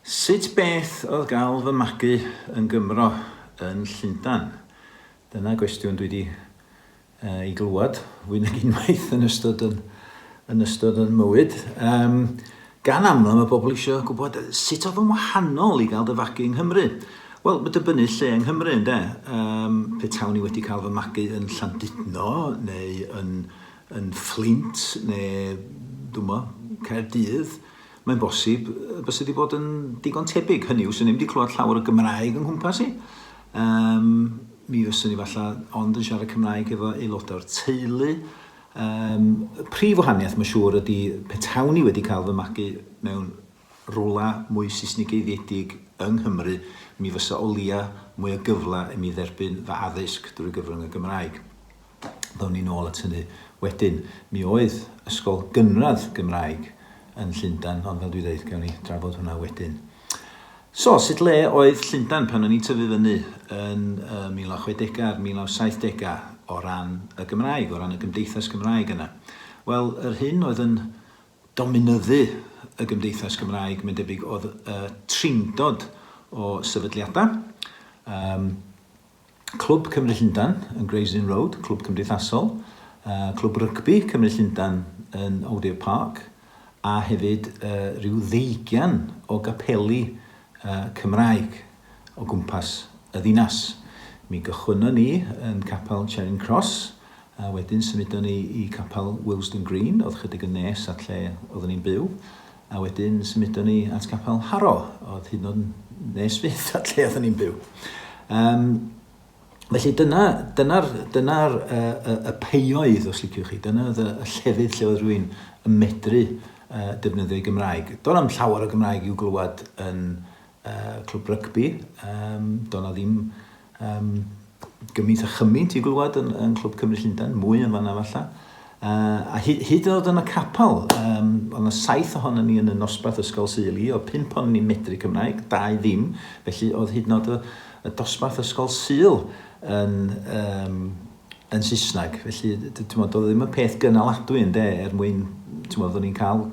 Sut beth oedd gael fy magu yn Gymro yn Llundain? Dyna gwestiwn dwi 'di ei glywed fwy nag unwaith yn ystod yn, yn ystod yn mywyd. Um, gan aml mae bobl eisiau gwybod sut oedd yn wahanol i gael dy fagu yng Nghymru. Wel, mae dibynnu lle yng Nghymru, yndê? Um, pe tawn i wedi cael fy magu yn Llandudno neu yn, yn Fflint neu, dwi'mo, Caerdydd, Mae'n bosib byse 'di bod yn digon tebyg, hynny yw, 'swn i'm 'di clywed llawer o Gymraeg yng nghwmpas i. Yym, mi fyswn i falle ond yn siarad Cymraeg efo aelodau o'r teulu. Yym, y prif wahaniaeth, mae'n siŵr, ydy petawn i wedi cael fy magu mewn rwla mwy Seisnigeiddiedig yng Nghymru, mi fysa o leia mwy o gyfle i mi dderbyn fy addysg drwy gyfrwng y Gymraeg. Ddown ni nôl at hynny wedyn. Mi oedd ysgol gynradd Gymraeg yn Llundain, ond fel dwi ddeud, gawn ni drafod hwnna wedyn. So, sut le oedd Llundain pan o'n i'n tyfu fyny yn y 1960au a'r 1970au o ran y Gymraeg, o ran y gymdeithas Gymraeg yna? Wel, yr hyn oedd yn dominyddu y gymdeithas Gymraeg, mae'n debyg, oedd y trindod o sefydliadau. Um, Clwb Cymry Llundain yn Gray's Inn Road, clwb cymdeithasol, Clwb Rygbi Cymry Llundain yn Odeon Park, a hefyd rhyw ddeugian o gapeli Cymraeg o gwmpas y ddinas. Mi gychwynnon ni yn capel Charing Cross, a wedyn symudon ni i capel Willesden Green, oedd chydig yn nes at lle oeddwn ni'n byw, A wedyn symudon ni at Gapel Harrow, oedd hyd yn oed yn nes fyth at lle oeddwn ni'n byw. Um, felly dyna, dyna'r dyna y, y, y peioedd, os liciwch chi, dyna oedd y, y llefydd lle oedd rhywun yn medru uh, defnyddio ei Gymraeg. Doedd na'm llawer o Gymraeg i'w glywed yn uh, clwb rygbi, um, doedd na ddim um, gymaint a chymaint i glywed yn, yn Clwb Cymru Llundain, mwy yn fanna falle. Uh, a hyd, hyd yn oed yn y capel, um, oedd yna saith ohono ni yn y nosbarth ysgol Sul i, oedd pump ohono ni'n medru Cymraeg, dau ddim, felly oedd hyd yn oed y, y dosbarth ysgol Sul yn, um, yn Saesneg. Felly, ti'n modd, doedd ddim y peth gynaladwy yn de, er mwyn, ti'n modd, o'n i'n cael,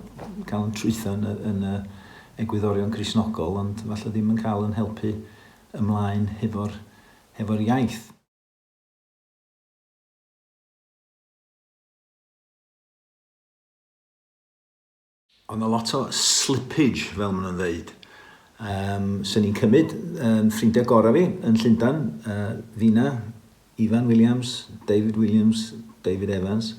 cael yn trwytho yn y, yn y egwyddorion Cristnogol, ond falle ddim yn cael yn helpu ymlaen hefo'r hefo'r iaith. Oedd 'na lot o slippage, fel maen nhw'n ddeud. Um, Swn i'n cymryd um, ffrindiau gorau fi yn Llundain, uh, Fina, Ifan Williams, David Williams, David Evans.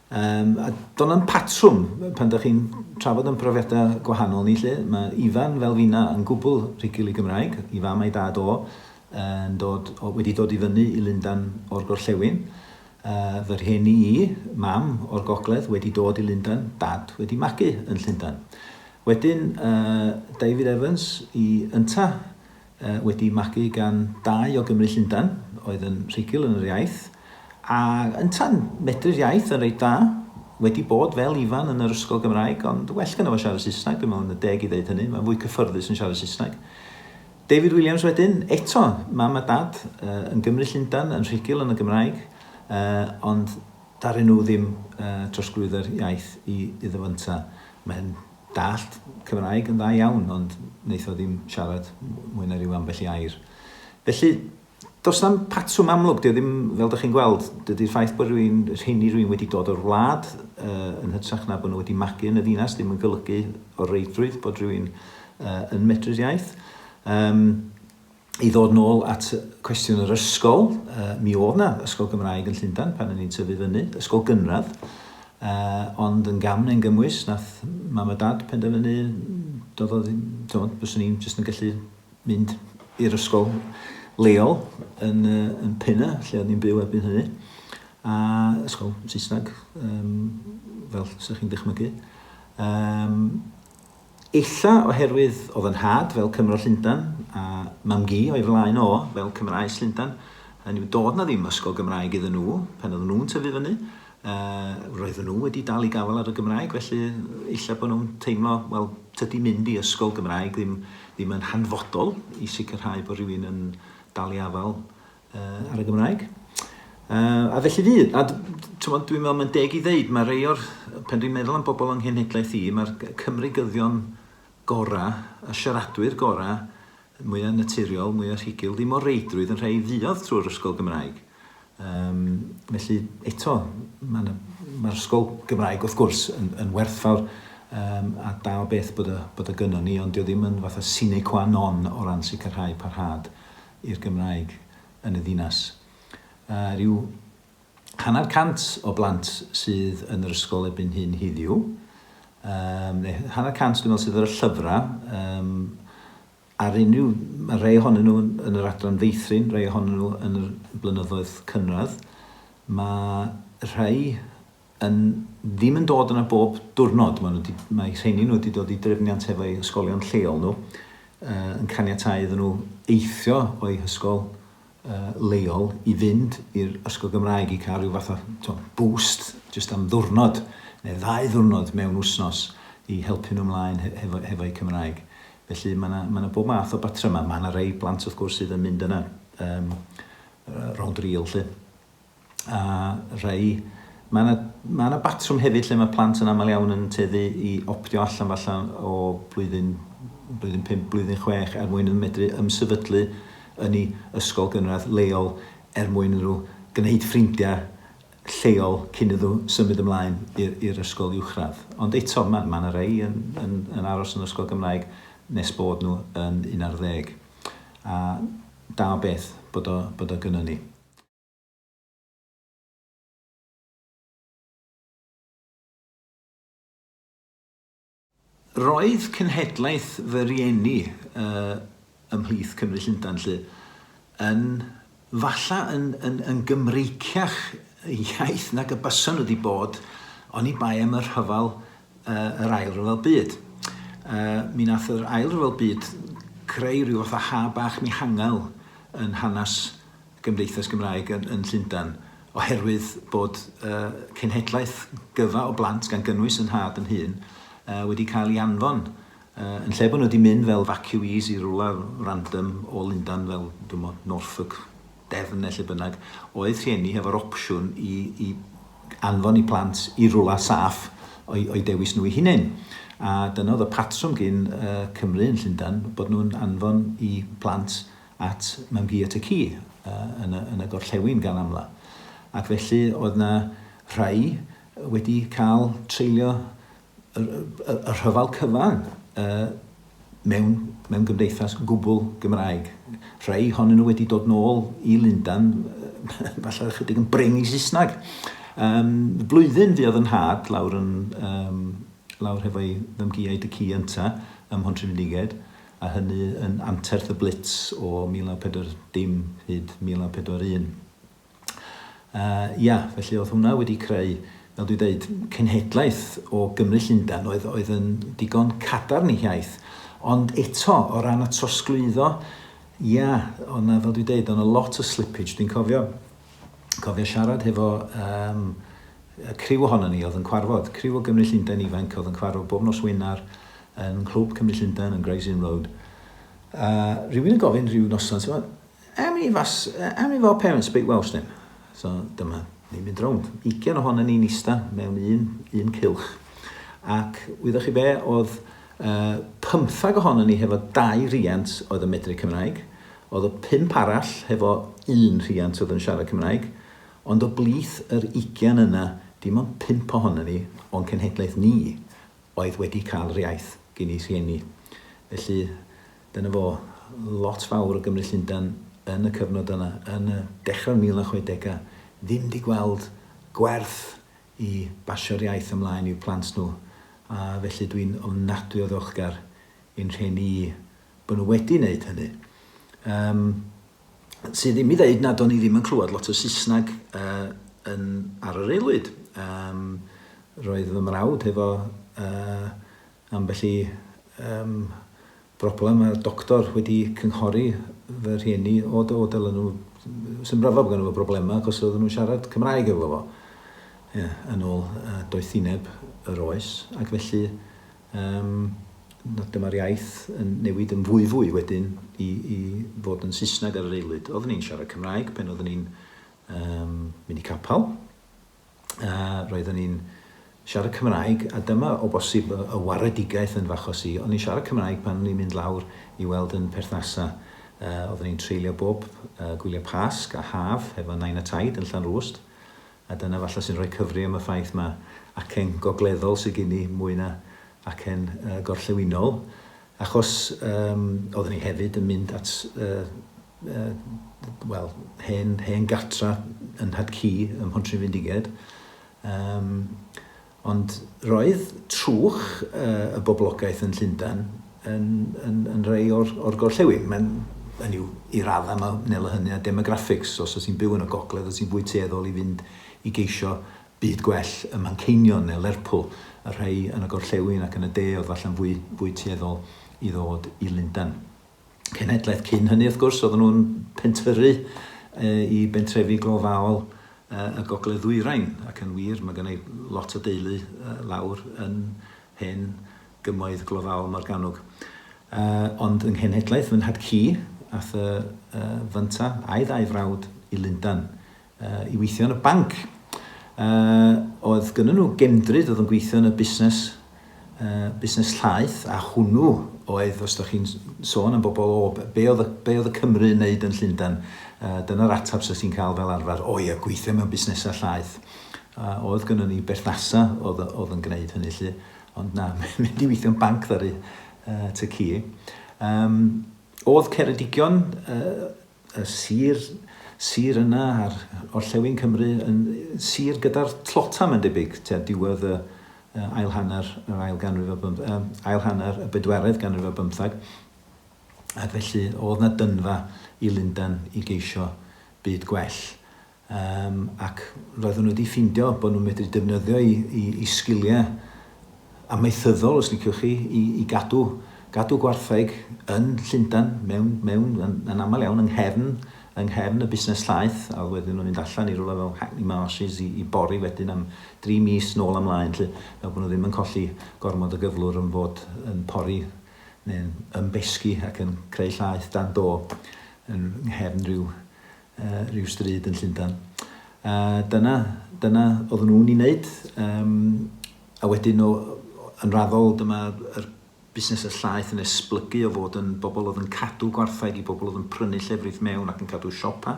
Um, a do'n na'm patrwm pan da chi'n trafod yn profiadau gwahanol ni lle. Mae Ifan fel fina yn gwbl rhugl i Gymraeg, i fam a'i dad o, yn dod, o, wedi dod i fyny i Lundan o'r gorllewin. Uh, fy rhieni i, mam o'r gogledd, wedi dod i Lundan, dad wedi magu yn Llundan. Wedyn, uh, David Evans i ynta, wedi magu gan dau o Gymry Llundain oedd yn rhugl yn yr iaith, a ynta'n medru'r iaith yn reit dda, wedi bod fel Ifan yn yr ysgol Gymraeg, ond well gynno fo siarad Saesneg, dwi'n meddwl yn y deg i ddeud hynny, mae'n fwy cyffyrddus yn siarad Saesneg. David Williams wedyn, eto, mam a dad yn Gymry Llundain, yn rhugl yn y Gymraeg, ond daru nhw ddim trosglwyddo'r iaith i iddo fo ynta. Mae'n dallt Cymraeg yn dda iawn, ond wneith o ddim siarad mwy na rhyw ambell i air. Felly, does na'm patrwm amlwg, dio ddim, fel dych chi'n gweld, dydy'r ffaith bod rhywun, rheini rhywun wedi dod o'r wlad uh, yn hytrach na bod nhw wedi magu yn y ddinas, ddim yn golygu o reidrwydd bod rhywun uh, yn medru'r iaith. Um, I ddod nôl at cwestiwn yr ysgol, uh, mi oedd na ysgol Gymraeg yn Llundain pan o'n i'n tyfu fyny, ysgol gynradd, uh, ond yn gam neu'n gymwys, nath mam a dad penderfynu, doedd o ddim, ti'n byswn i'n jyst yn gallu mynd i'r ysgol leol yn, uh, yn Pinner, lle o'n i'n byw erbyn hynny, a ysgol Saesneg, um, fel sy'ch chi'n dychmygu. Um, Ella oherwydd oedd 'y nhad fel Cymro Llundan a mam-gu o'i flaen o fel Cymraes Llundan, hynny yw doedd 'na ddim ysgol Gymraeg iddyn nhw pan oedden nhw'n tyfu fyny, yy roedden nhw wedi dal i gafael ar y Gymraeg felly ella bod nhw'n teimlo wel tydi mynd i ysgol Gymraeg ddim ddim yn hanfodol i sicrhau bod rhywun yn dal i afael ar y Gymraeg. Uh, a felly fydd. A tymod, dwi'n meddwl mae'n deg i ddeud, mae rei o'r, pan dwi'n meddwl am bobl yng nghenhedlaeth i, mae'r Cymreigyddion gorau, y siaradwyr gorau, mwya naturiol, mwya rhugl, ddim o reidrwydd yn rhai fuodd trwy'r ysgol Gymraeg. Um, felly, eto, mae'r ma ysgol Gymraeg, wrth gwrs, yn, yn werthfawr um, a da o beth bod y, bod y gynnon ni, ond dio ddim yn fatha sine qua non o ran sicrhau parhad i'r Gymraeg yn y ddinas. Rhyw hanner cant o blant sydd yn yr ysgol erbyn hyn hiddiw. Um, neu hanner cant dwi'n meddwl sydd ar y llyfrau. Um, ar unrhyw, mae rhai ohonyn nhw yn yr adran feithrin, rhai ohonyn nhw yn y blynyddoedd cynradd. Mae rhai yn ddim yn dod yna bob diwrnod. Mae, nhw 'di, mae rheini nhw wedi dod i drefniant hefo'u ysgolion lleol nhw, uh, yn caniatáu iddyn nhw eithrio o'u hysgol uh, leol i fynd i'r ysgol Gymraeg i cael rhyw fath o to, boost jyst am ddwrnod neu ddau ddwrnod mewn wsnos i helpu nhw ymlaen hefo, hefo'u Cymraeg. Felly mae yna, mae yna bob math o batrymau. Mae yna rei blant wrth gwrs sydd yn mynd yna um, rownd rîl 'lly. A rhai... Mae yna, mae yna batrwm hefyd lle mae plant yn aml iawn yn tueddu i optio allan falle o blwyddyn, blwyddyn 5, blwyddyn 6 er mwyn medru ymsefydlu yn ei ysgol gynradd leol er mwyn iddyn nhw gwneud ffrindiau lleol cyn iddyn nhw symud ymlaen i'r ysgol uwchradd. Ond eto, mae, mae yna rei yn, yn, yn aros yn ysgol Gymraeg nes bod nhw yn 11. A da o beth bod o, bod o gynnon ni. Roedd cenhedlaeth fy rhieni uh, ymhlith Cymry Llundain 'lly yn falla yn, yn, yn Gymreiciach iaith nag y bysan nhw wedi bod oni bai am y rhyfel uh, yr Ail Ryfel Byd. Uh, mi nath yr Ail Ryfel Byd creu rhyw fath o ha bach mihangel yn hanes Gymdeithas Gymraeg yn, yn Llundain oherwydd bod uh, cenhedlaeth gyfa o blant, gan gynnwys yn nhad yn hun, uh, wedi cael ei anfon uh, yn lle bod nhw wedi mynd fel evacuees i rywle random o Lundain fel, dwi'n mo, Norfolk, Devon neu lle bynnag, oedd rhieni hefo'r opsiwn i, i anfon eu plant i rywle saff o'i, o'i dewis nhw eu hunain. A dyna oedd y patrwm gyn uh, Cymru yn Llundain, bod nhw'n anfon i plant at Mam-gu at y ci yn y, yn y gorllewin gan amla. Ac felly oedd na rhai wedi cael treulio y, y, y rhyfel cyfan uh, mewn, mewn gymdeithas gwbl Gymraeg. Rhai ohonyn nhw wedi dod nôl i Lundan, falle ychydig yn brin i Saesneg. Um, blwyddyn fuodd yn nhad lawr, yn, um, lawr hefo'i fam-gu a'i dad-cu ynta ym Mhontrhydfendigaid. a hynny yn anterth y Blitz o 1940 hyd 1941. Uh, ia, felly oedd hwnna wedi creu, fel dwi'n dweud, cenhedlaeth o Gymru Llundain oedd, oedd yn digon cadarn i hiaith. Ond eto, o ran y trosglwyddo, ia, oedd na, fel dwi'n dweud, oedd na lot o slippage. Dwi'n cofio, cofio siarad hefo um, y criw ohonon ni oedd yn cwarfod, criw o Gymru Llundain ifanc oedd yn cwarfod bob nos Wener yn Nghlwb Cymru Llundain yn Gray's Inn Road. A rhywun yn gofyn rhyw noson, ti'n gwybod, how many of us, how many of our parents speak Welsh then? So dyma ni'n mynd rownd. Ugian ohonon ni'n ista mewn un, un cylch. Ac wyddoch chi be, oedd uh, pymthag ohonon ni hefo dau riant oedd yn medru Cymraeg. Oedd y pump arall hefo un rhiant oedd yn siarad Cymraeg. Ond o blith yr ugian yna, dim ond pump ohonon ni, o'n cenhedlaeth ni, oedd wedi cael yr iaith gin eu rhieni. Felly, dyna fo, lot fawr o Gymry Llundain yn y cyfnod yna, yn y dechrau'r 1960au, ddim 'di gweld gwerth i basio'r iaith ymlaen i'w plant nhw, a felly dwi'n ofnadwy o ddiolchgar i'n rhieni i bod nhw wedi wneud hynny. Yym, sydd ddim i ddeud nad o'n i ddim yn clywed lot o Saesneg uh, yn, ar yr aelwyd. Um, roedd fy mrawd hefo uh, ambell i um, broblem a'r doctor wedi cynghori fy rhieni o, o dylen nhw sy'n rhyfedd bod gen fo broblemau achos oedden nhw'n siarad Cymraeg efo fo yeah, yn ôl uh, doethineb yr oes ac felly Yym, dyma'r iaith yn newid yn fwyfwy wedyn i, i fod yn Saesneg ar yr aelwyd. Oeddwn i'n siarad Cymraeg pan oeddwn i'n um, mynd i capel, a roeddwn i'n siarad Cymraeg, a dyma o bosib y, y waredigaeth yn f'achos i, o'n i'n siarad Cymraeg pan o'n i'n mynd lawr i weld yn perthnasau. Oeddwn i'n treulio bob gwyliau Pasg a haf hefo nain a taid yn Llanrwst, a dyna falle sy'n rhoi cyfri am y ffaith ma acen gogleddol sydd gen i mwy na acen gorllewinol, achos um, oeddwn i hefyd yn mynd at wel, hen, hen gartra yn Nhad-cu ym Mhontrhynfendiged. Um, ond roedd trwch y boblogaeth yn Llundain yn, yn, yn rhai o'r, or gorllewin. Mae'n hynny yw, i raddau mae wnelo hynny â demographics. Os oes ti'n byw yn y gogledd, oes ti'n fwy tueddol i fynd i geisio byd gwell ym Manceinion neu Lerpwl. Y rhai yn y gorllewin ac yn y de oedd falle'n fwy, fwy tueddol i ddod i Lundain. Cenhedlaeth cyn hynny, wrth gwrs, oedden nhw'n pentyrru i bentrefi glofaol y Gogledd Ddwyrain, ac yn wir, mae gen i lot o deulu lawr yn hen gymoedd glofaol Morgannwg. Ond yng nghenhedlaeth fy nhad-cu, ath y fynta a'i ddau frawd i Lundan i weithio yn y banc. Oedd gynnyn nhw gefndryd oedd yn gweithio yn y busnes, busnes llaeth, a hwnnw oedd, os ydych chi'n sôn am bobl, o, be oedd, be oedd y Cymru yn neud yn Llundain? Dyna'r ateb sydd ti'n cael fel arfer, o ie, gweithio mewn busnesau llaeth. Oedd gynnyn ni berthnasau oedd, oedd yn gwneud hynny 'lly, ond na, mynd i weithio yn banc ddaru tŷ ci. Oedd Ceredigion, y sir, sir yna ar orllewin Cymru yn sir gyda'r tlota mae'n debyg, tua diwedd y ail hanner yr ail ganrif ar bymtheg, ail hanner y bedwaredd ganrif ar bymtheg. Ac felly oedd 'na dynfa i Lundain i geisio byd gwell. Yym, ac roedden nhw wedi ffeindio bod nhw'n medru defnyddio eu, eu, eu sgiliau amaethyddol, os liciwch chi, i, i gadw, gadw gwartheg yn Llundain, mewn, mewn, yn, yn aml iawn, yng nghefn, yng nghefn y busnes llaeth, a wedyn nhw'n mynd allan i rywle fel Hackney Marshes i, i bori wedyn am dri mis nôl a mlaen, 'lly, fel bod nhw ddim yn colli gormod o gyflwr yn fod yn pori neu'n ymbesgi ac yn creu llaeth dan do yn nghefn rhyw rhyw stryd yn Llundain. A dyna, dyna oedden nhw'n ei wneud. Um, a wedyn o, yn raddol dyma yr busnes y llaeth yn esblygu o fod yn bobl oedd yn cadw gwartheg i bobl oedd yn prynu llefrith mewn ac yn cadw siopa.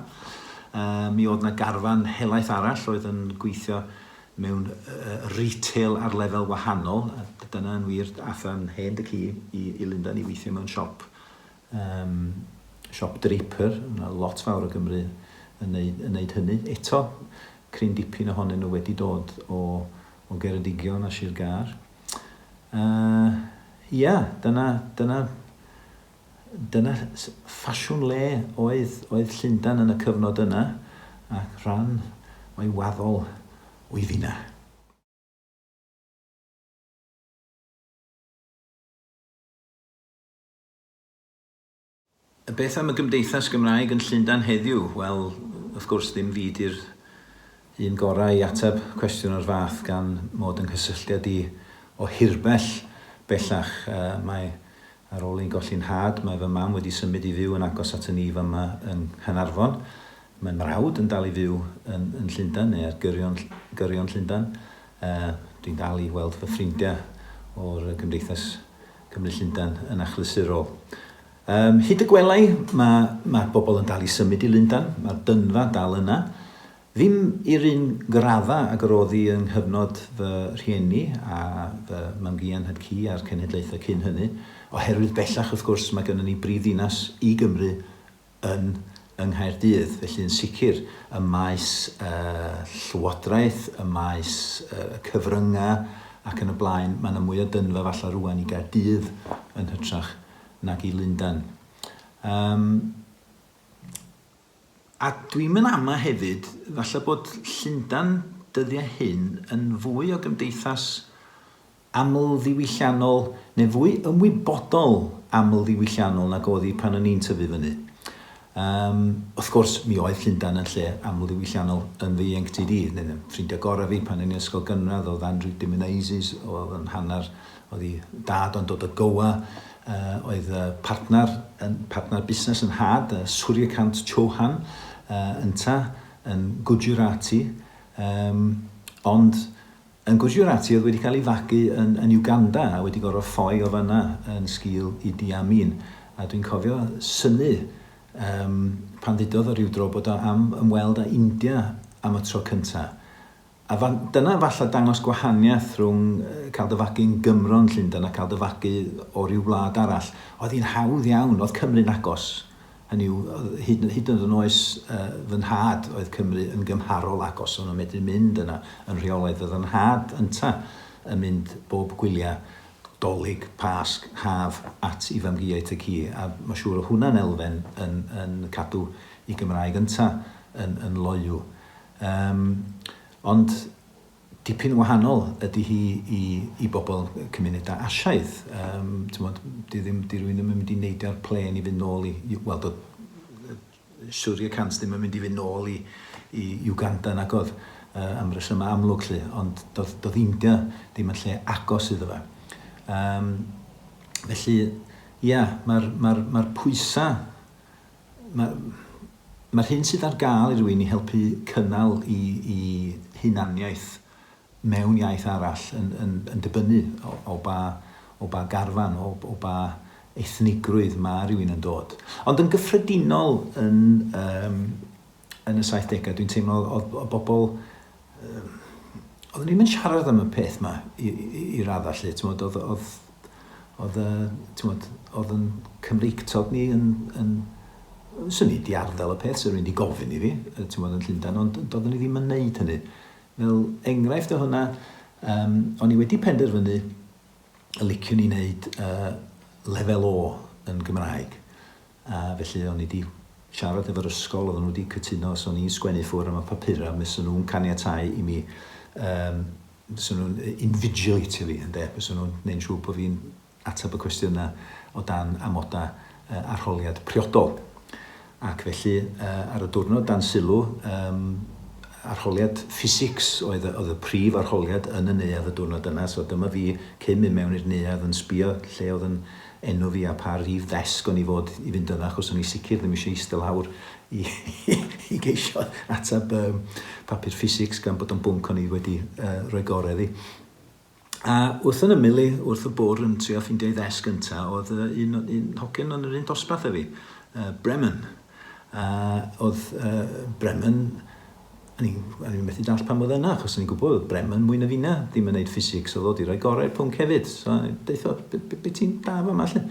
Mi oedd 'na garfan helaeth arall oedd yn gweithio mewn retail ar lefel wahanol, a dyna yn wir ath a'n hen dy ci i, i Lundain i weithio mewn siop Yym, siop Draper, ma' lot fawr o Gymry yn neud, yn neud hynny. Eto, cryn dipyn ohonyn nhw wedi dod o, o Geredigion a Sir Gâr. Uh, ia, dyna, dyna, dyna ffasiwn le oedd, oedd Llundain yn y cyfnod yna, ac rhan o'i waddol o'i finna. Beth am y Gymdeithas Gymraeg yn Llundain heddiw? Wel, wrth gwrs, ddim fi 'di'r un gorau i ateb cwestiwn o'r fath gan mod yng nghysylltiad i o hirbell bellach. Mae, ar ôl i golli 'nhad, mae fy mam wedi symud i fyw yn agos at y ni fama yng Nghaernarfon. Mae 'mrawd yn dal i fyw yn, yn Llundain, neu ar gyrion, gyrion Llundain. Dwi'n dal i weld fy ffrindiau o'r Gymdeithas Cymru Llundain yn achlysurol. Um, hyd y gwelai, mae, mae bobl yn dal i symud i Lundain, mae'r dynfa dal yna. Ddim i'r un gradda ag yr oedd hi yng nghyfnod fy rhieni a fy mam-gu a'n nhad-cu a'r cenhedlaethau cyn hynny, oherwydd bellach wrth gwrs mae gennym ni brif ddinas i Gymru yn yng Nghaerdydd, felly yn sicr ym maes y llywodraeth, ym maes y cyfryngau ac yn y blaen, mae yna mwy o dynfa falle rŵan i Gaerdydd yn hytrach nag i Lundain. Um, a dwi'm yn ama hefyd, falle bod Llundain dyddiau hyn yn fwy o gymdeithas amlddiwylliannol, neu fwy ymwybodol amlddiwylliannol nag oedd hi pan o'n i'n tyfu fyny. Um, wrth gwrs, mi oedd Llundain yn lle amlddiwylliannol yn fy ieuenctid i. Neu ffrindiau gorau fi pan o'n i'n ysgol gynradd oedd Andrew Dimenaises, oedd yn hanner, oedd ei dad o'n dod o Goa, oedd partner, partner busnes yn nhad, Suryakant Chauhan, ynta, yn Gujarati. Um, ond Yn Gujarati oedd wedi cael ei fagu yn, yn Uganda a wedi gorfod ffoi o fanna yn sgil Idi Amin. A dwi'n cofio synnu um, pan ddudodd o ryw dro bod o am ymweld â India am y tro cynta. A fa, dyna falle dangos gwahaniaeth rhwng cael dy fagu'n Gymro yn Llundain a cael dy fagu o ryw wlad arall. Oedd hi'n hawdd iawn, oedd Cymru'n agos. Hynny yw, hyd, hyd yn oes uh, fy nhad oedd Cymru yn gymharol agos, o'n nhw'n medru mynd yna yn rheolaidd. Oedd yn nhad ynta yn mynd bob gwyliau Dolig, Pasg, Haf at i famgu-iaith y ci, a mae siŵr o hwnna'n elfen yn, yn cadw i Gymraeg ynta yn, yn loyw. Yym, ond dipyn yn wahanol ydy hi i, i bobl cymunedau Asiaidd. Yym, t'mod, di ddim, di rywun ddim yn mynd i neidio ar plên i fynd nôl i, i wel, doedd Surya Kant ddim yn mynd i fynd nôl i, i Uganda nag oedd, uh, am resymau amlwg 'lly, ond doedd, doedd India ddim yn lle agos iddo fe. Um, felly, ia, mae'r mae mae pwysau Mae mae'r hyn sydd ar gael i rywun i helpu cynnal i i hunaniaeth mewn iaith arall yn yn yn dibynnu o o ba o ba garfan, o o ba ethnigrwydd ma' rywun yn dod. Ond yn gyffredinol yn yym yn y saithdegau dwi'n teimlo o'dd o'dd bobl yym oedden ni ddim yn siarad am y peth 'ma i i i radda 'lly t'mod o'dd o'dd Oedd y, t'mod, oedd yn Cymreictod ni yn, yn, swn i 'di arddel y peth, 'sa rywun 'di gofyn i fi, t'mod, yn Llundain, ond doeddwn i ddim yn neud hynny. Fel enghraifft o hwnna, um, o'n i wedi penderfynu y liciwn i wneud uh, lefel O yn Gymraeg. A felly o'n i 'di siarad efo'r ysgol, oedden nhw wedi cytuno os o'n i'n sgwennu ffwr am y papurau, fysen nhw'n caniatáu i mi um, Fysen nhw'n invigilatio fi, ynde? Fysen nhw'n gwneud yn siŵr bod fi'n ateb y cwestiynau o dan amodau arholiad priodol. Ac felly, ar y diwrnod dan sylw, um, arholiad physics oedd, oedd y prif arholiad yn y neuadd y diwrnod yna, so dyma fi cyn mynd mewn i'r neuadd yn sbio lle oedd yn enw fi a pa rif ddesg o'n i fod i fynd yna, achos o'n i sicr ddim eisiau eistedd lawr i i geisio ateb um, papur ffisics gan bod o'n bwnc o'n i wedi uh, rhoi gorau iddi. A wrth yn ymyl i, wrth y bwr yn trio ffeindio ei ddesg gynta, oedd uh, un, un hogyn yn yr un dosbarth â fi, uh, Bremen. A oedd uh, Bremen, o'n i'n methu dall pam oedd yna, achos o'n i'n gwybod oedd Bremen mwy na finna ddim yn neud ffisics, oedd o di rhoi gorau i'r pwnc hefyd. So, deutha, be, be, be ti'n da fa yma, lle?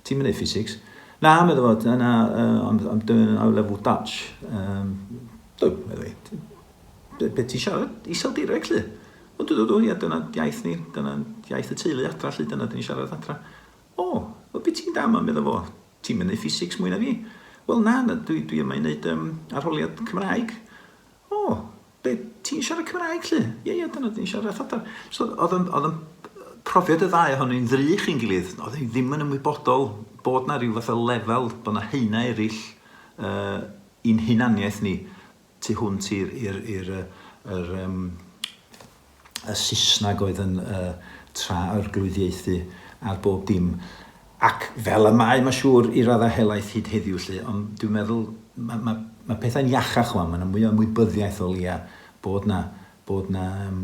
Ti'm yn neud physics? Na, medda fo, na, na, uh, I'm, I'm doing O-level Dutch. Um, do, medda fi. Be, be ti'n siarad Iseldireg, lly? O, dw, dw, dw, ia, dyna iaith ni, dyna iaith y teulu adra, lly, dyna dyn ni'n siarad adra. O, o, be ti'n da yma, medda fo, ti'n mynd neud physics mwy na fi? Wel, na, na, dwi, dwi yma i wneud um, arholiad Cymraeg. O, be, ti'n siarad Cymraeg 'lly? Ie, ie, dyna dyn ni'n siarad adar. So, oedd yn, oedd yn profiad y ddau ohonyn ni'n ddrych i'n gilydd. Oedd ni ddim yn ymwybodol bod na rhyw fath o lefel, bod na haenau eraill uh, i'n hunaniaeth ni tu hwnt i'r i'r i'r yr um, y Saesneg oedd yn uh, tra-arglwyddiaethu ar bob dim. Ac fel y mae, mae'n siŵr, i raddau helaeth hyd heddiw 'lly, ond dwi'n meddwl mae, mae, mae pethau'n iachach wan, mae yna mwy o ymwybyddiaeth o leia bod na, bod na, um,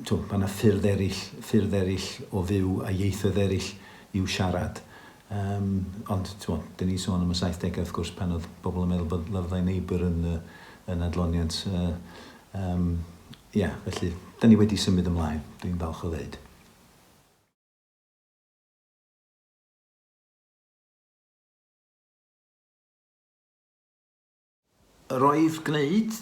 t'wo, mae yna ffyrdd eraill, ffyrdd eraill o fyw a ieithoedd eraill i'w siarad. Um, ond, t'wo, dyn ni'n sôn am y 70au wrth gwrs pan oedd bobl yn meddwl bod Love Thy Neighbour yn, yn adloniant. Uh, um, ia, felly, dyn ni wedi symud ymlaen, dwi'n falch o ddeud. Roedd gwneud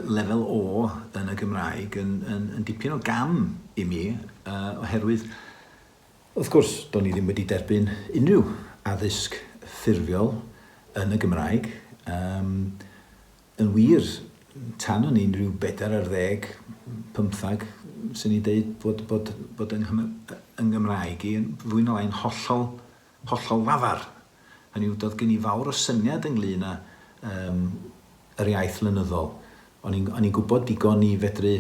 Lefel O yn y Gymraeg yn, yn, yn dipyn o gam i mi, uh, oherwydd, wrth gwrs, do'n i ddim wedi derbyn unrhyw addysg ffurfiol yn y Gymraeg. Um, Yn wir, tan o'n i'n rhyw bedair ar ddeg, pymthag, 'swn i'n deud bod bod bod yng yng Nghymraeg i yn fwy na lai'n hollol, hollol lafar. Hynny yw, doedd gen i fawr o syniad ynglyn â yym yr iaith lenyddol. O'n i'n o'n i'n gwybod digon i fedru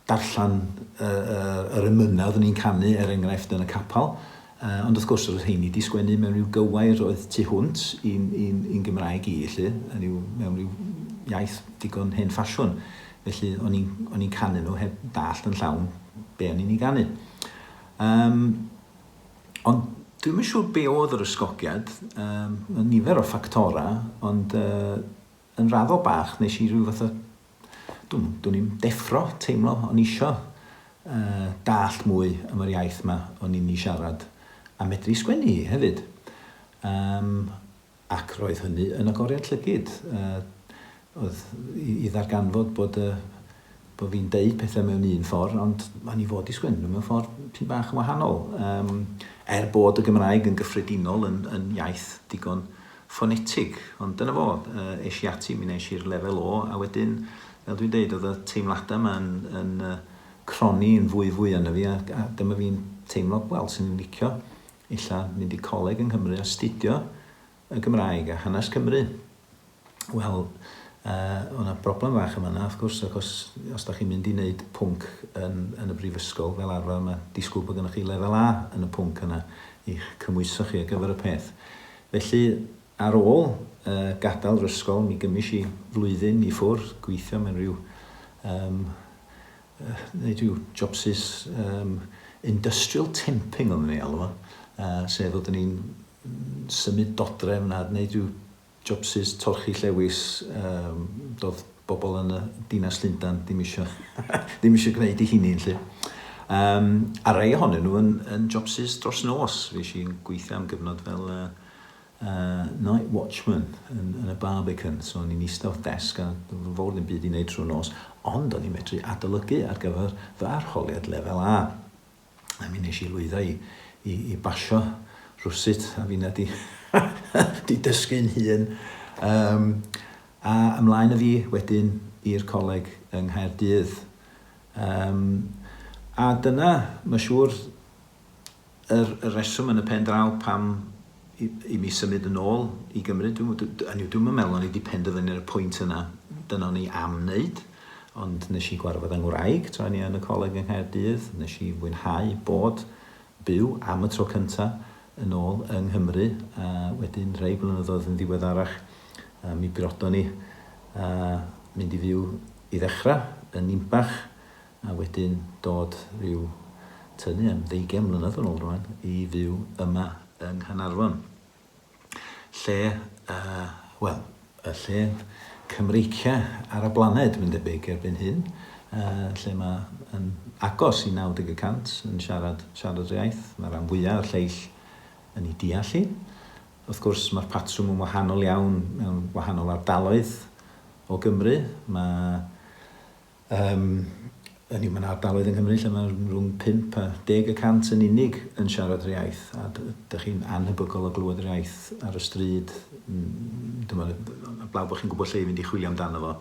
darllen yr emynau oeddwn i'n canu, er enghraifft, yn y capel. Ond wrth gwrs, roedd rheini 'di sgwennu mewn rhyw gywair oedd tu hwnt i'n i'n i'n Gymraeg i, 'lly, hynny yw, mewn rhyw iaith digon hen ffasiwn, felly o'n i'n o'n i'n canu nhw heb dallt yn llawn be o'n i'n ei ganu. Um, ond dwi'm yn siŵr be oedd yr ysgogiad, um, nifer o ffactorau, ond uh, yn raddol bach nes i rhyw fath o, dwn, dwn i'm, deffro, teimlo, o'n i isio uh, dallt mwy am yr iaith 'ma o'n i'n ei siarad a medru sgwennu hi hefyd. Um, ac roedd hynny yn agoriad llygid. Uh, oedd i, i ddarganfod bod, uh, bod fi'n deud pethau mewn un ffordd, ond o'n i fod i sgwennu nhw mewn ffordd pyn bach yn wahanol. Um, er bod y Gymraeg yn gyffredinol yn, yn iaith digon ffonetig, ond dyna fo, uh, es i ati, mi nes i'r lefel O, a wedyn, fel dwi'n deud, oedd y teimladau yma yn, yn uh, cronni yn fwy fwy arno fi, a, a dyma fi'n teimlo, wel, sy'n ni'n licio, illa mynd i coleg yng Nghymru a astudio y Gymraeg a hanes Cymru. Wel, uh, o'na broblem fach yma yna, wrth gwrs, achos os da chi'n mynd i wneud pwnc yn, yn y brifysgol, fel arfer mae disgwyl bod gennych chi lefel A yn y pwnc yna i'ch cymhwyso chi ar gyfer y peth. Felly, ar ôl uh, gadael yr ysgol, mi gymis i flwyddyn i ffwrdd, gweithio mewn rhyw, um, uh, wneud rhyw jobsys um, industrial temping oedden ni'n ei alw fo, uh, sef oedden ni'n symud dodrefn a wneud rhyw jobsys torchi llewis, um, doedd bobl yn y dinas Llundain ddim eisiau ddim eisiau gwneud i hynny 'lly. Um, a rhai ohonyn nhw yn, yn jobsys dros nos. Fe i'n gweithio am gyfnod fel uh, night watchman yn, yn y Barbican. So o'n i'n eistedd wrth desg a fawr ddim byd i wneud trwy'r nos, ond o'n i'n medru adolygu ar gyfer fy arholiad lefel A. A mi nes i lwyddo i, i, i basio rhywsut a finna di, di dysgu'n hun. Um, a ymlaen â fi wedyn i'r coleg yng Nghaerdydd. Um, a dyna, mae'n siŵr, yr, y reswm yn y pen draw pam i, i mi symud yn ôl i Gymru. Dwi'n dwi, dwi, dwi'n meddwl o'n i wedi penderfynu ar y pwynt yna, dyna o'n i am wneud. Ond nes i gwarfod â ngwraig tra o'n i yn y coleg yng Nghaerdydd. Nes i fwynhau bod byw am y tro cynta yn ôl yng Nghymru, a wedyn rhai blynyddoedd yn ddiweddarach mi briodon ni a mynd i fyw i ddechrau yn Ninbach a wedyn dod rhyw tynnu am ddeugain mlynedd yn ôl rwan i fyw yma yng Nghaernarfon. Lle, uh, wel, y lle Cymreicia ar y blaned, mae'n debyg, erbyn hyn, uh, lle mae yn agos i 90 y cant yn siarad, siarad yr iaith. Mae rhan fwyaf o'r lleill yn ei deall hi. Wrth gwrs, mae'r patrwm yn wahanol iawn mewn wahanol ardaloedd o Gymru. Mae Yym, hynny yw, mae 'na ardaloedd yng Nghymru lle mae rhwng 5 a 10 y cant yn unig yn siarad yr iaith, a dych chi'n annhebygol o glywed yr iaith ar y stryd, dwi'm yn, blaw bod chi'n gwybod lle i fynd i chwilio amdano fo,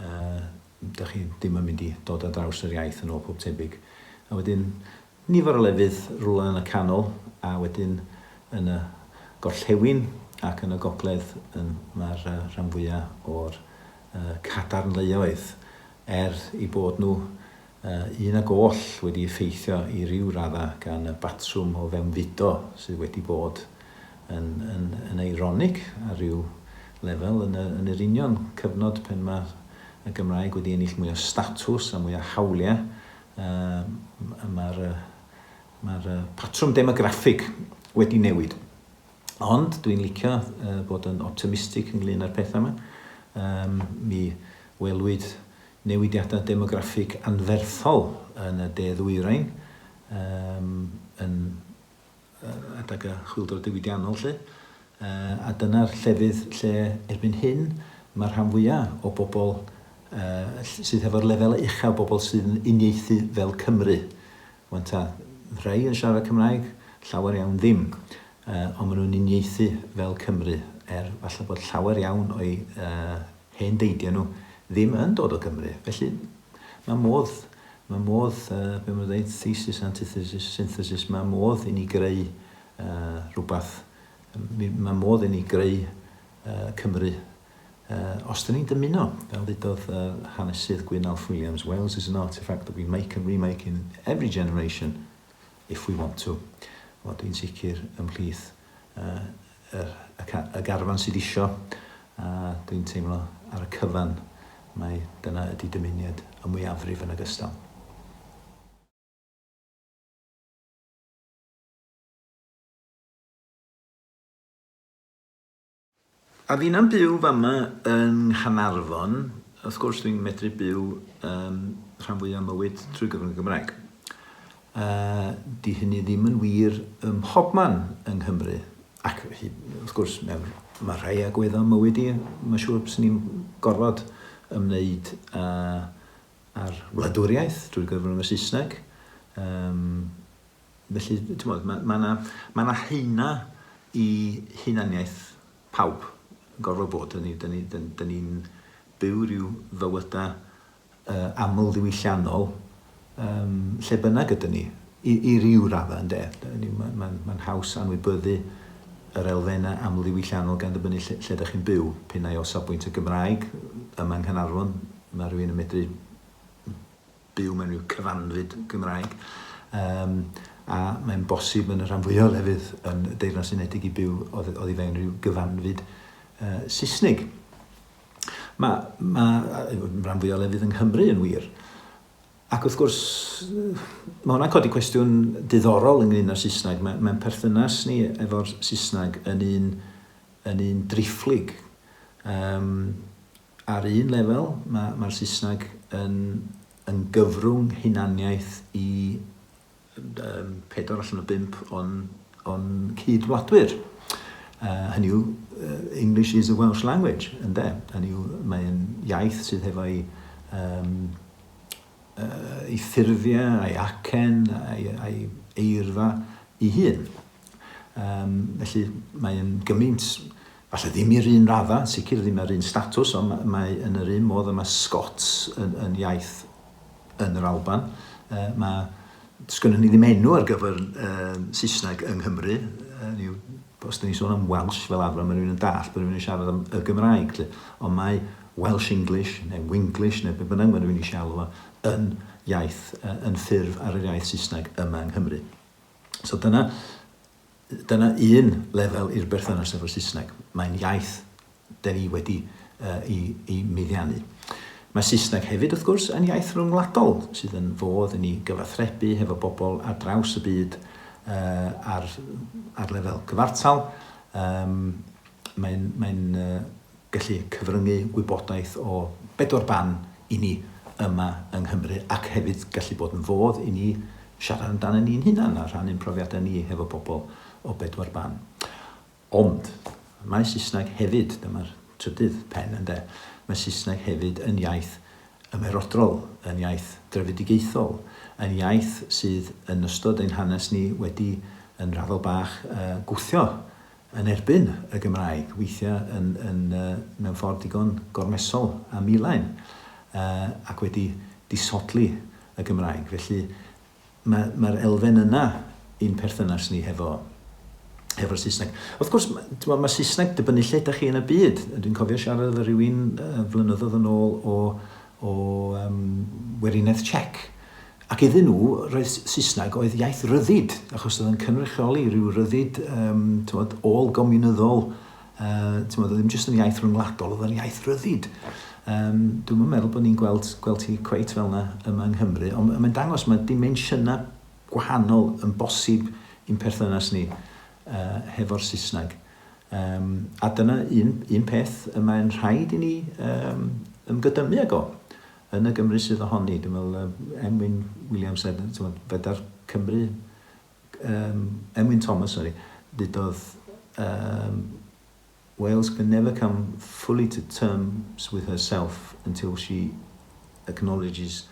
yy, dych chi ddim yn mynd i dod ar draws yr iaith yn ôl pob tebyg. A wedyn, nifer o lefydd rywle yn y canol, a wedyn yn y gorllewin ac yn y gogledd yn, mae'r rhan fwyaf o'r cadarnleoedd, er eu bod nhw un ag oll wedi effeithio i ryw raddau gan y batrwm o fewnfudo sydd wedi bod yn, yn, yn eironig ar ryw lefel yn, y, yn yr union cyfnod pen mae y Gymraeg wedi ennill mwy o statws a mwy o hawliau, uh, mae'r mae patrwm demograffig wedi newid. Ond dwi'n licio bod yn optimistig ynglyn â'r pethau yma. Um, mi welwyd newidiadau demograffig anferthol yn y de ddwyrain um, yn adag y chwyldro diwydiannol lle. Uh, a dyna'r llefydd lle erbyn hyn mae'r rhan fwyaf o bobl uh, sydd hefo'r lefel uchaf bobl sydd yn uniaethu fel Cymru. Wan ta, rhai yn siarad Cymraeg, llawer iawn ddim, ond maen nhw'n uniaethu fel Cymry, er falle bod llawer iawn o'u hen deidiau nhw ddim yn dod o Gymru. Felly, mae modd, mae modd, be maen nhw'n dweud, thesis, antithesis, synthesis, mae modd i ni greu rhywbeth, mae modd i ni greu Cymru Os dyn ni'n dymuno, fel ddudodd hanesydd Gwyn Alf Williams, Wales is an artefact that we make and remake in every generation if we want to. Wel, dwi'n sicr ymhlith y, y, y garfan sydd isio, a dwi'n teimlo ar y cyfan mai dyna ydy dymuniad y mwyafrif yn ogystal. A finna'n byw fama yng Nghanarfon, wrth gwrs dwi'n medru byw um, rhan fwyaf mywyd trwy gyfrwng y Gymraeg. Di hynny ddim yn wir ym mhobman yng Nghymru, ac wrth gwrs mewn, mae rhai agweddau mywyd i, mae'n siŵr byswn i'n gorfod ymwneud â, â'r wladwriaeth drwy gyfrwng y Saesneg. Um, Felly, timod, ma' ma' 'na ma' 'na haenau i hunaniaeth pawb, yn gorfod bod. Dyn ni dyn ni dyn dyn ni'n byw ryw fywydau yy amlddiwylliannol yym lle bynnag ydyn ni, i i ryw raddau ynde. Hynny yw, ma' ma'n ma'n haws anwybyddu yr elfennau amlddiwylliannol gan ddibynnu lle lle dach chi'n byw. P'un ai o safbwynt y Gymraeg, yma yng Nghaernarfon, ma' rhywun yn medru byw mewn rhyw cyfanfyd Gymraeg, yym, a mae'n bosib yn y rhan fwyaf o lefydd yn y Deyrnas Unedig i byw oddi, oddi fewn rhyw gyfanfyd uh, Saesnig. Mae, mae rhan fwyaf o lefydd yng Nghymru yn wir. Ac wrth gwrs, mae hwnna'n codi cwestiwn diddorol ynglyn â'r Saesneg. Mae'n mae perthynas ni efo'r Saesneg yn un, yn un driphlyg. Um, Ar un lefel, mae mae'r Saesneg yn yn gyfrwng hunaniaeth i yym pedwar allan o bump o'n o'n cyd-wladwyr. Uh, hynny yw, English is a Welsh language, ynde? Hynny yw, mae'n iaith sydd hefo'i um, uh, ei ffurfiau, a'i acen, a'i, a'i eirfa ei hun. Um, felly mae'n gymaint, falle ddim i'r un radda, sicr ddim ar un statws, ond mae, mae yn yr un modd y mae Scots yn, yn iaith yn yr Alban. Uh, mae, sgynnon ni ddim enw ar gyfer uh, Saesneg yng Nghymru. Uh, yw, os dyn ni sôn am Welsh fel arfer, mae rhywun yn dall bod rhywun yn siarad am y Gymraeg. Lle. Ond mae Welsh English neu Winglish neu be bynnag mae rhywun eisiau alw fo yn iaith, uh, yn ffurf ar yr iaith Saesneg yma yng Nghymru. So dyna, dyna un lefel i'r berthynas efo'r Saesneg. Mae'n iaith dyn ni wedi uh, i, i meddiannu. Mae Saesneg hefyd, wrth gwrs, yn iaith rhyngwladol, sydd yn fodd i ni gyfathrebu hefo bobl ar draws y byd uh, ar, ar lefel cyfartal. Um, mae'n mae uh, gallu cyfryngu gwybodaeth o bedwar ban i ni yma yng Nghymru ac hefyd gallu bod yn fodd i ni siarad amdano ni'n hunan a rhannu'n profiadau ni hefo bobl o bedwar ban. Ond, mae Saesneg hefyd, dyma'r trydydd pen ynde, mae Saesneg hefyd yn iaith ymerodrol, yn iaith drefedigaethol, yn iaith sydd yn ystod ein hanes ni wedi yn raddol bach gwthio yn erbyn y Gymraeg, weithiau yn, yn, mewn ffordd digon gormesol a milain, ac wedi disodli y Gymraeg. Felly, mae'r mae elfen yna i'n perthynas ni hefo hefo'r Saesneg. Wrth gwrs, mae, mae Saesneg dibynnu lle ydych chi yn y byd. Dwi'n cofio siarad efo rhywun flynyddoedd yn ôl o, o um, Weriniaeth Czech. Ac iddyn nhw, roedd Saesneg oedd iaith ryddid, achos oedd yn cynrychioli rhyw ryddid um, tywod, ôl-gomiwnyddol. Uh, tywod, oedd ddim jyst yn iaith rhyngwladol, oedd yn iaith ryddid. Um, dwi'n meddwl bod ni'n gweld, gweld hi cweit fel yna yma yng Nghymru, ond mae'n dangos mae dimensiynau gwahanol yn bosib i'n perthynas ni uh, hefo'r Saesneg. Um, a dyna un, un peth y mae'n rhaid i ni um, ymgydymu ag o. Yn y Gymru sydd ohoni, dwi'n meddwl yy Emwyn Williams said, t'mod, fedar Cymru, yym, Emwyn Thomas, sori, ddudodd yym, Wales can never come fully to terms with herself until she acknowledges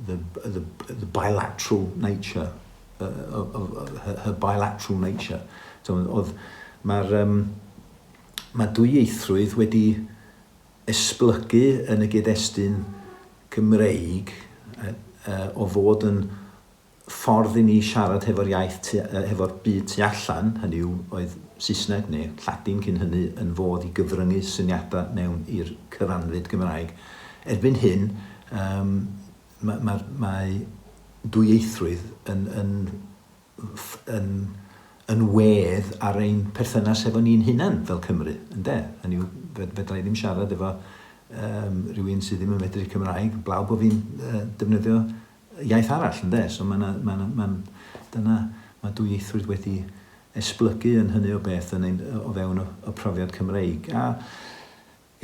the, the, the bilateral nature, uh, of, of her, her bilateral nature. So, oedd, mae'r, um, mae dwyieithrwydd wedi esblygu yn y gyd-destun Cymreig o fod yn ffordd i ni siarad hefo'r iaith tu, hefo'r byd tu allan, hynny yw, oedd Saesneg neu Lladin cyn hynny yn fodd i gyfryngu syniadau mewn i'r cyfanfyd Gymraeg. Erbyn hyn, um, mae, mae, mae dwyieithrwydd yn, yn yn yn wedd ar ein perthynas efo ni'n hunan fel Cymru, ynde? Hynny yw, Fedra i ddim siarad efo um, rhywun sydd ddim yn medru Cymraeg, blaw bod fi'n uh, defnyddio iaith arall, ynde? So mae ma, ma, ma, dyna, mae dwyieithrwydd wedi esblygu yn hynny o beth yn ein, o fewn y, y profiad Cymreig. A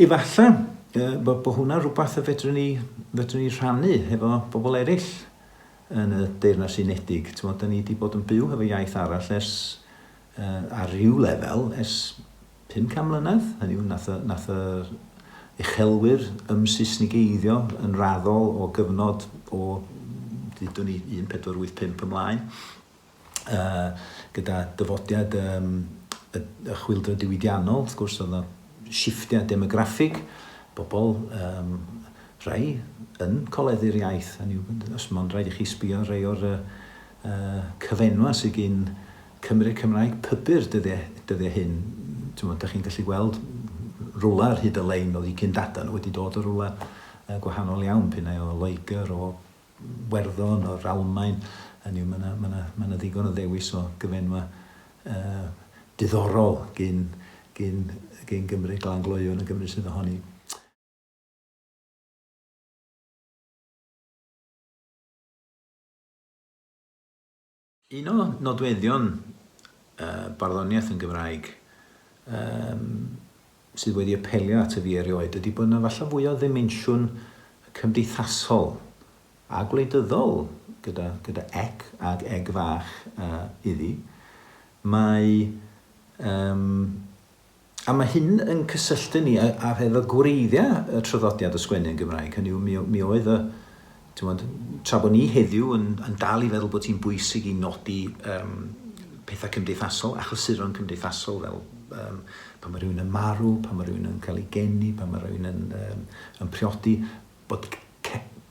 efallai uh, bod, bod hwnna rhywbeth y fedrwn ni, fedrwn ni rhannu hefo bobl eraill yn y Deyrnas Unedig. T'mod, da ni wedi bod yn byw hefo iaith arall ers, uh, ar ryw lefel, ers 500 mlynedd. Hynny yw, nath, y, nath yr uchelwyr ymsisnigeiddio yn raddol o gyfnod o, dudwn ni, 1485 ymlaen, uh, gyda dyfodiad um, y, y chwyldro diwydiannol, wrth gwrs, oedd yna shifftiau demograffig, bobl, um, rhai yn coleddu'r iaith, hynny yw, os mond rhaid i chi sbio rhai o'r uh, uh, cyfenwa sydd gyn Cymry Cymraeg pybyr dyddiau, dyddiau hyn, ti'n da chi'n gallu gweld rwla ar hyd y lein oedd eu cyn-dada nhw wedi dod o rwla uh, gwahanol iawn, p'un ai o Loegr, o Werddon, o'r Almaen, hynny yw, mae yna ma ma ma ddigon o ddewis o gyfenwa uh, diddorol gyn, gyn, gyn Gymru glan gloyw yn y Gymru sydd ohoni. Un o nodweddion uh, barddoniaeth yn Gymraeg um, sydd wedi apelio at y fi erioed ydy bod yna falle fwy o ddimensiwn cymdeithasol a gwleidyddol gyda, gyda ec ag eg fach uh, iddi. Mae um, A mae hyn yn cysylltu ni â, â efo gwreiddiau y traddodiad o sgwennu yn Gymraeg. Hynny yw, mi, mi oedd y, t'mod, tra bod ni heddiw yn, yn dal i feddwl bod hi'n bwysig i nodi um, pethau cymdeithasol, achlysuron cymdeithasol fel um, pan mae rhywun yn marw, pan mae rhywun yn cael ei geni, pan mae rhywun yn, um, yn priodi, bod,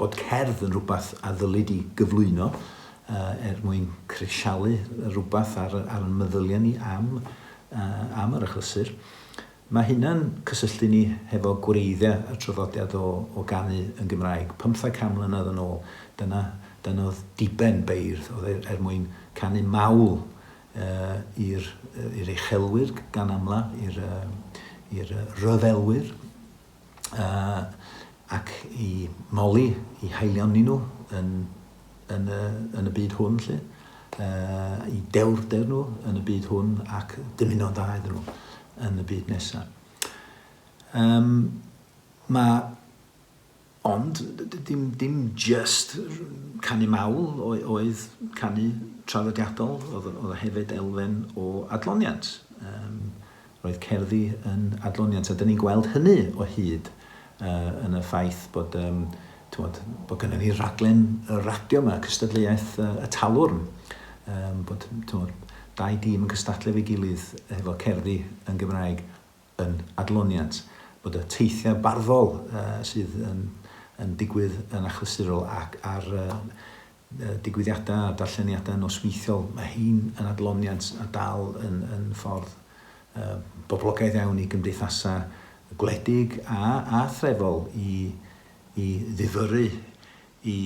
bod cerdd yn rhywbeth a ddylid i gyflwyno uh, er mwyn crisialu rhywbeth ar, ar ein meddyliau ni am am yr achlysur. Mae hynna'n cysylltu ni hefo gwreiddiau y traddodiad o, o ganu yn Gymraeg. 500 can mlynedd yn ôl, dyna, dyna oedd diben beirdd, oedd er, er mwyn canu mawl uh, i'r, i'r uchelwyr gan amla, i'r, uh, i'r rhyfelwyr, uh, ac i moli, i haelioni nhw yn, yn, y, yn y byd hwn, lle, uh, i dewrder nhw yn y byd hwn ac dymuno'n dda iddyn nhw yn y byd nesaf. Um, mae Ond dim, dim jyst canu mawl oedd canu traddodiadol, oedd, oedd hefyd elfen o adloniant. Um, roedd cerddi yn adloniant, a dyn ni'n gweld hynny o hyd uh, yn y ffaith bod, um, tywod, bod gennym ni raglen y radio yma, cystadleuaeth uh, y talwrn, um, bod tywod, dau dîm yn cystadlu efo'i gilydd efo cerddi yn Gymraeg yn adloniant, bod y teithiau barddol sydd yn yn digwydd yn achlysurol ac ar digwyddiadau a darlleniadau nosweithiol, mae hein yn adloniant a dal yn yn ffordd boblogaidd iawn i gymdeithasau gwledig a a threfol i i ddifyrru i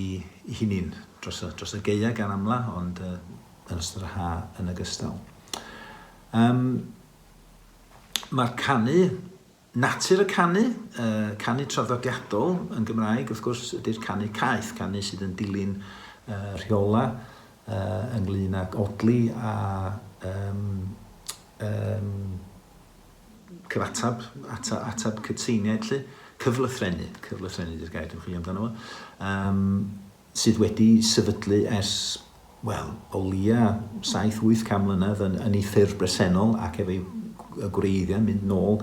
i hunin dros y dros y gaeau gan amla, ond yn ystod yr ha yn ogystal. Um, Mae'r canu, natur y canu, uh, canu traddodiadol yn Gymraeg, wrth gwrs, ydy'r canu caeth, canu sydd yn dilyn uh, rheola uh, ynglyn ag odli a um, um, cyfateb, ateb, ateb cytseiniaid, lle, cyflythrennu, cyflythrennu ydy'r gair dwi'n chwilio amdano fo, um, sydd wedi sefydlu ers, wel, o leia 7-800 mlynedd yn, yn ei ffurf bresennol ac efo'i gwreiddiau mynd nôl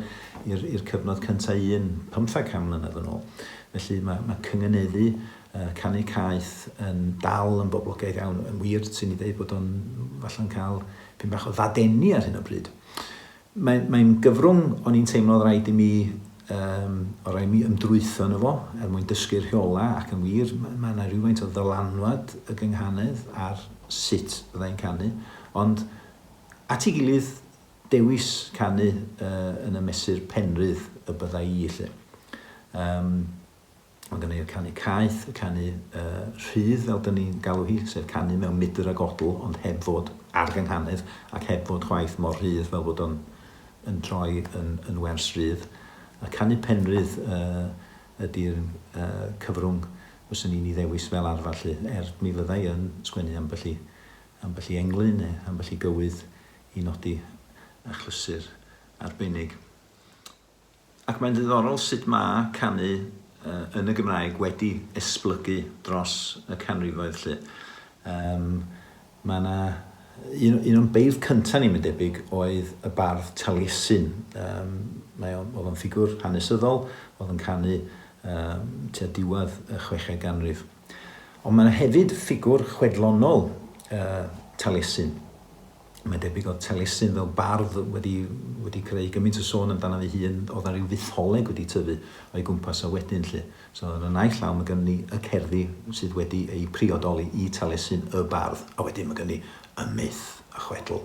i'r, i'r cyfnod cyntaf un 500 mlynedd yn ôl. Felly mae, mae cynganeddu, uh, canu caeth yn dal yn boblogaidd iawn. Yn wir, sy'n i ddeud bod o'n falle'n cael pyn bach o ddadeni ar hyn o bryd. Mae'n mae'n gyfrwng o'n i'n teimlo oedd rhaid i mi yym oedd rhaid i mi ymdrwytho yno fo er mwyn dysgu'r rheolau ac yn wir ma' ma' 'na rywfaint o ddylanwad y gynghanedd ar sut fydda i'n canu ond at ei gilydd dewis canu yy yn y mesur penrhydd y bydda i 'lly. Yym. Mae gen i'r canu caeth, y canu uh, rhydd fel dyn ni'n galw hi, sef canu mewn mudr a godl, ond heb fod ar gynghanedd ac heb fod chwaith mor rhydd fel bod o'n yn troi yn, yn wers rhydd. A canu penrhydd uh, ydy'r uh, cyfrwng fyswn i'n ei ddewis fel arfer 'lly, er mi fydda i yn sgwennu ambell i, ambell i englyn neu ambell i gywydd i nodi achlysur arbennig. Ac mae'n ddiddorol sut mae canu yn y Gymraeg wedi esblygu dros y canrifoedd 'lly. Um, mae yna un, un o'n beirdd cyntaf ni'n mynd debyg oedd y bardd Taliesin. Um, mae o, oedd o'n ffigwr hanesyddol, oedd yn canu um, tua diwedd y chweched ganrif. Ond mae yna hefyd ffigwr chwedlonol uh, Taliesin. Mae'n debyg oedd Taliesin fel bardd wedi, wedi creu gymaint o sôn amdano ei hun, oedd 'na ryw fytholeg wedi tyfu o'i gwmpas o wedyn 'lly. So ar y naill law mae gynnon ni y cerddi sydd wedi eu priodoli i Taliesin y bardd, a wedyn mae gynnon ni y myth, y chwedl.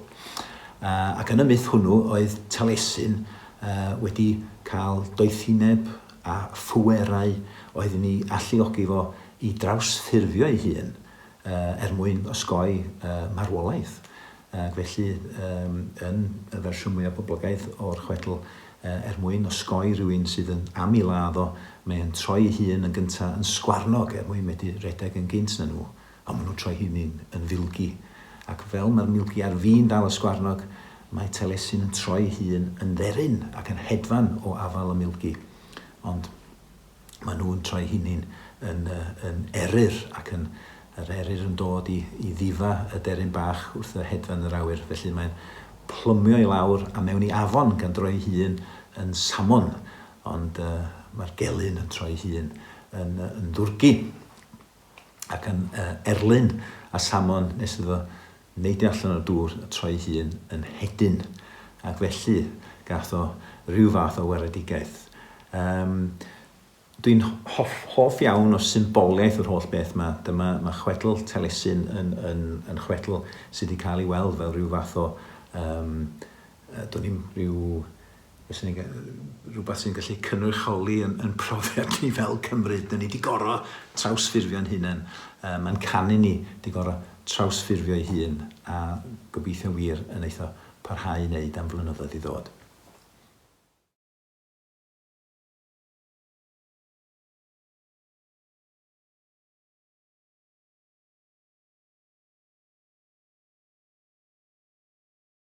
Uh, ac yn y myth hwnnw oedd Taliesin uh, wedi cael doethineb a phwerau oedd yn ei alluogi fo i drawsffurfio ei hun er mwyn osgoi marwolaeth. Ac felly, yn y fersiwn mwyaf poblogaidd o'r chwedl, er mwyn osgoi rhywun sydd yn am ei ladd o, mae e'n troi ei hun yn gyntaf yn sgwarnog er mwyn medru rhedeg yn gynt na nhw, ond maen nhw'n troi hunin yn filgi. Ac fel mae'r milgi ar fin dal y sgwarnog, mae Taliesin yn troi ei hun yn dderyn ac yn hedfan o afael y milgi. Ond maen nhw'n troi hynny'n yn, yn eryr ac yn yr eryr yn dod i, i ddifa y deryn bach wrth y hedfan yr awyr. Felly mae'n plymio i lawr a mewn i afon gan droi ei hun yn samon. Ond uh, mae'r gelyn yn troi hun yn, yn ddwrgi ac yn uh, erlyn a samon nes iddo neidio allan o'r dŵr a troi hun yn hedyn, ac felly gath o ryw fath o waredigaeth. Um, dwi'n hoff, hoff iawn o symboliaeth yr holl beth yma. Dyma, mae chwedl Taliesin yn, yn, yn chwedl sydd wedi cael ei weld fel rhyw fath o, um, do'n i'm, rhyw Fyswn i'n rhywbeth sy'n gallu cynrychioli yn, yn profiad ni fel Cymru. Dyn ni wedi gorau trawsffurfio'n hunain. Uh, Mae'n canu ni wedi gorau trawsffurfio'i hun a gobeithio wir yn eitha parhau i wneud am flynyddoedd i ddod.